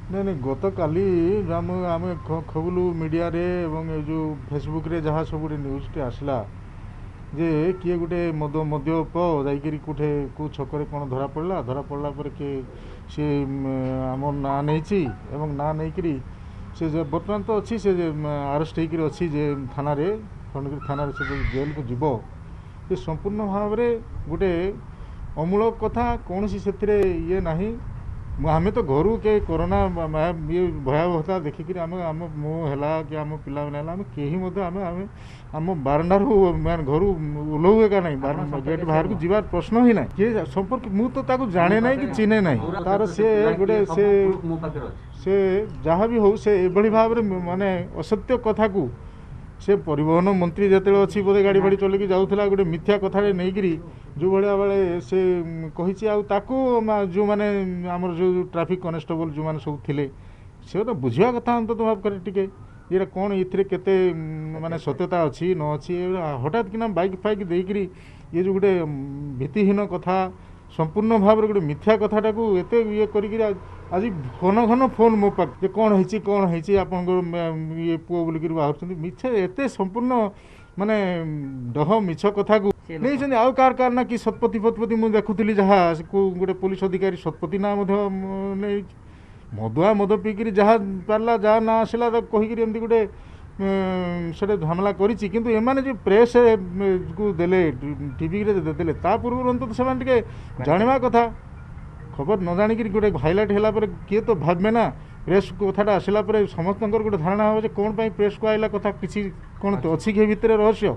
ନାଇଁ ନାଇଁ, ଗତକାଲି ଆମେ ଖବୁଲୁ ମିଡ଼ିଆରେ ଏବଂ ଏ ଯେଉଁ ଫେସବୁକ୍ରେ ଯାହା ସବୁ ଗୋଟେ ନ୍ୟୁଜ୍ଟେ ଆସିଲା ଯେ କିଏ ଗୋଟେ ମଦ୍ୟପ ଯାଇକିରି କେଉଁଠି କେଉଁ ଛକରେ କ'ଣ ଧରା ପଡ଼ିଲା। ଧରା ପଡ଼ିଲା ପରେ କିଏ ସିଏ ଆମ ନାଁ ନେଇଛି ଏବଂ ନାଁ ନେଇକରି ସେ ବର୍ତ୍ତମାନ ତ ଅଛି, ସେ ଆରେଷ୍ଟ ହେଇକିରି ଅଛି ଯେ ଥାନାରେ, ଖଣ୍ଡଗିରି ଥାନାରେ। ସେ ଜେଲ୍କୁ ଯିବ। ସେ ସମ୍ପୂର୍ଣ୍ଣ ଭାବରେ ଗୋଟେ ଅମୂଳକ କଥା, କୌଣସି ସେଥିରେ ଇଏ ନାହିଁ। ଆମେ ତ ଘରୁ କେ କରୋନା ଇଏ ଭୟାବହତା ଦେଖିକିରି ଆମେ ଆମ ମୁଁ ହେଲା କି ଆମ ପିଲାମାନେ ହେଲା, ଆମେ କେହି ମଧ୍ୟ ଆମେ ଆମେ ଆମ ବାରଣ୍ଡାରୁ ମାନେ ଘରୁ ଓହ୍ଲାଉ ଏକା ନାହିଁ, ଗେଟ୍ ବାହାରକୁ ଯିବାର ପ୍ରଶ୍ନ ହିଁ ନାହିଁ। କିଏ ସମ୍ପର୍କ ମୁଁ ତ ତାକୁ ଜାଣେ ନାହିଁ କି ଚିହ୍ନେ ନାହିଁ ତାର। ସେ ଗୋଟେ ସେ ଯାହା ବି ହଉ, ସେ ଏଭଳି ଭାବରେ ମାନେ ଅସତ୍ୟ କଥାକୁ, ସେ ପରିବହନ ମନ୍ତ୍ରୀ ଯେତେବେଳେ ଅଛି ବୋଧେ ଗାଡ଼ି ଫାଡ଼ି ଚଲେଇକି ଯାଉଥିଲା, ଗୋଟେ ମିଥ୍ୟା କଥାରେ ନେଇକିରି ଯେଉଁଭଳିଆ ବେଳେ ସେ କହିଛି। ଆଉ ତାକୁ ଯେଉଁମାନେ ଆମର ଯେଉଁ ଟ୍ରାଫିକ୍ କନେଷ୍ଟବଲ୍ ଯେଉଁମାନେ ସବୁ ଥିଲେ, ସେ ତ ବୁଝିବା କଥା ଅନ୍ତତଃ ଭାବରେ ଟିକେ ଏଇଟା କ'ଣ, ଏଥିରେ କେତେ ମାନେ ସତ୍ୟତା ଅଛି ନ ଅଛି। ହଠାତ୍ କିନା ବାଇକ୍ ଫାଇକ୍ ଦେଇକିରି ଇଏ ଯେଉଁ ଗୋଟେ ଭିତ୍ତିହୀନ କଥା, ସମ୍ପୂର୍ଣ୍ଣ ଭାବରେ ଗୋଟେ ମିଥ୍ୟା କଥାଟାକୁ ଏତେ ଇଏ କରିକିରି ଆଜି ଘନ ଘନ ଫୋନ୍ ମୋ ପାଖ ଯେ କ'ଣ ହେଇଛି, କ'ଣ ହେଇଛି ଆପଣଙ୍କର ଇଏ ପୁଅ ବୋଲିକିରି ବାହାରୁଛନ୍ତି। ମିଛ ଏତେ ସମ୍ପୂର୍ଣ୍ଣ ମାନେ ଡହ ମିଛ କଥାକୁ ନେଇଛନ୍ତି। ଆଉ କାହାର କାହାର ନା କି ଶତପଥୀ ଫତପଥୀ ମୁଁ ଦେଖୁଥିଲି, ଯାହା କେଉଁ ଗୋଟେ ପୋଲିସ ଅଧିକାରୀ ଶତପଥୀ ନାଁ ମଧ୍ୟ ନେଇଛି। ମଦୁଆ ମଦ ପିଇକିରି ଯାହା ପାରିଲା, ଯାହା ନାଁ ଆସିଲା ତାକୁ କହିକିରି ଏମିତି ଗୋଟେ ସେଟା ଝାମେଲା କରିଛି। କିନ୍ତୁ ଏମାନେ ଯେଉଁ ପ୍ରେସ୍କୁ ଦେଲେ, ଟିଭିରେ ଦେଲେ, ତା ପୂର୍ବରୁ ଅନ୍ତତଃ ସେମାନେ ଟିକେ ଜାଣିବା କଥା। ଖବର ନ ଜାଣିକିରି ଗୋଟେ ହାଇଲାଇଟ୍ ହେଲା ପରେ କିଏ ତ ଭାବିବେ ନା, ପ୍ରେସ୍ କଥାଟା ଆସିଲା ପରେ ସମସ୍ତଙ୍କର ଗୋଟେ ଧାରଣା ହେବ ଯେ କ'ଣ ପାଇଁ ପ୍ରେସ୍କୁ ଆଇଲା କଥା, କିଛି କ'ଣ ଅଛି କି ଭିତରେ ରହସ୍ୟ।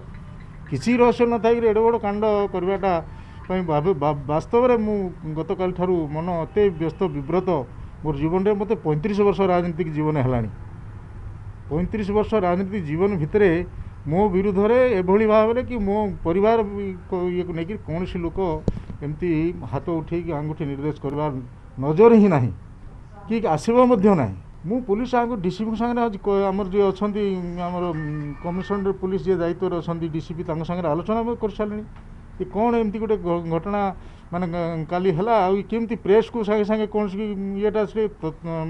କିଛି ରହସ୍ୟ ନଥାଇକିରି ଏଡ଼େ ବଡ଼ କାଣ୍ଡ କରିବାଟା ପାଇଁ ବାସ୍ତବରେ ମୁଁ ଗତକାଲି ଠାରୁ ମନ ଏତେ ବ୍ୟସ୍ତ ବିବ୍ରତ। ମୋର ଜୀବନରେ ମୋତେ 35 ବର୍ଷ ରାଜନୀତିକ ଜୀବନ ହେଲାଣି। 35 ବର୍ଷ ରାଜନୀତିକ ଜୀବନ ଭିତରେ ମୋ ବିରୁଦ୍ଧରେ ଏଭଳି ଭାବରେ କି ମୋ ପରିବାର ଇଏକୁ ନେଇକରି କୌଣସି ଲୋକ ଏମିତି ହାତ ଉଠେଇକି ଆଙ୍ଗୁଠି ନିର୍ଦ୍ଦେଶ କରିବାର ନଜର ହିଁ ନାହିଁ କି ଆସିବ ମଧ୍ୟ ନାହିଁ। ମୁଁ ପୋଲିସ ସାଙ୍ଗକୁ, ଡିସିପିଙ୍କ ସାଙ୍ଗରେ, ଆମର ଯିଏ ଅଛନ୍ତି ଆମର କମିଶନର ପୋଲିସ ଯିଏ ଦାୟିତ୍ୱରେ ଅଛନ୍ତି ଡିସିପି, ତାଙ୍କ ସାଙ୍ଗରେ ଆଲୋଚନା କରିସାରିଲିଣି ଯେ କ'ଣ ଏମିତି ଗୋଟେ ଘଟଣା ମାନେ କାଲି ହେଲା, ଆଉ କେମିତି ପ୍ରେସ୍କୁ ସାଙ୍ଗେ ସାଙ୍ଗେ କୌଣସି ଇଏଟା ସେ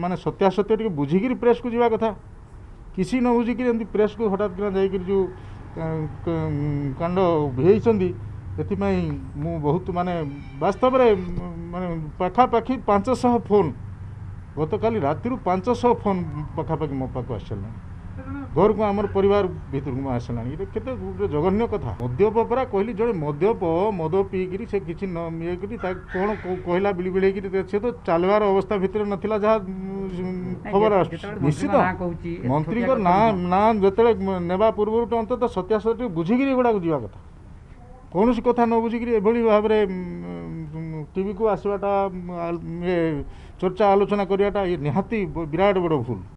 ମାନେ ସତ୍ୟାସତ୍ୟ ଟିକେ ବୁଝିକିରି ପ୍ରେସ୍କୁ ଯିବା କଥା। କିଛି ନ ବୁଝିକିରି ଏମିତି ପ୍ରେସ୍କୁ ହଠାତ୍ କିନା ଯାଇକିରି ଯେଉଁ କାଣ୍ଡ ହେଇଛନ୍ତି, ଏଥିପାଇଁ ମୁଁ ବହୁତ ମାନେ ବାସ୍ତବରେ ମାନେ ପାଖାପାଖି 500 ଫୋନ୍, ଗତକାଲି ରାତିରୁ 500 ଫୋନ୍ ପାଖାପାଖି ମୋ ପାଖକୁ ଆସିସାରିଲାଣି, ଘରକୁ ଆମର ପରିବାର ଭିତରକୁ ମୁଁ ଆସିଲାଣି। ଏଇଟା କେତେ ଗୋଟେ ଜଘନ୍ୟ କଥା। ମଦ୍ୟପ ପରା କହିଲି, ଜଣେ ମଦ୍ୟପ ମଦ ପିଇକିରି ସେ କିଛି ନ ଇଏ କରି ତା କ'ଣ କହିଲା ବିଳି ବିଳେଇକିରି, ସେ ତ ଚାଲିବାର ଅବସ୍ଥା ଭିତରେ ନଥିଲା ଯାହା ଖବର ଆସୁଛି। ନିଶ୍ଚିତ ମନ୍ତ୍ରୀଙ୍କ ନାଁ ଯେତେବେଳେ ନେବା ପୂର୍ବରୁ ଅନ୍ତତଃ ସତ୍ୟାସତ୍ୟ ଟିକେ ବୁଝିକିରି ଏଗୁଡ଼ାକୁ ଯିବା କଥା। କୌଣସି କଥା ନ ବୁଝିକିରି ଏଭଳି ଭାବରେ ଟିଭିକୁ ଆସିବାଟା, ଚର୍ଚ୍ଚା ଆଲୋଚନା କରିବାଟା ଇଏ ନିହାତି ବିରାଟ ବଡ଼ ଭୁଲ।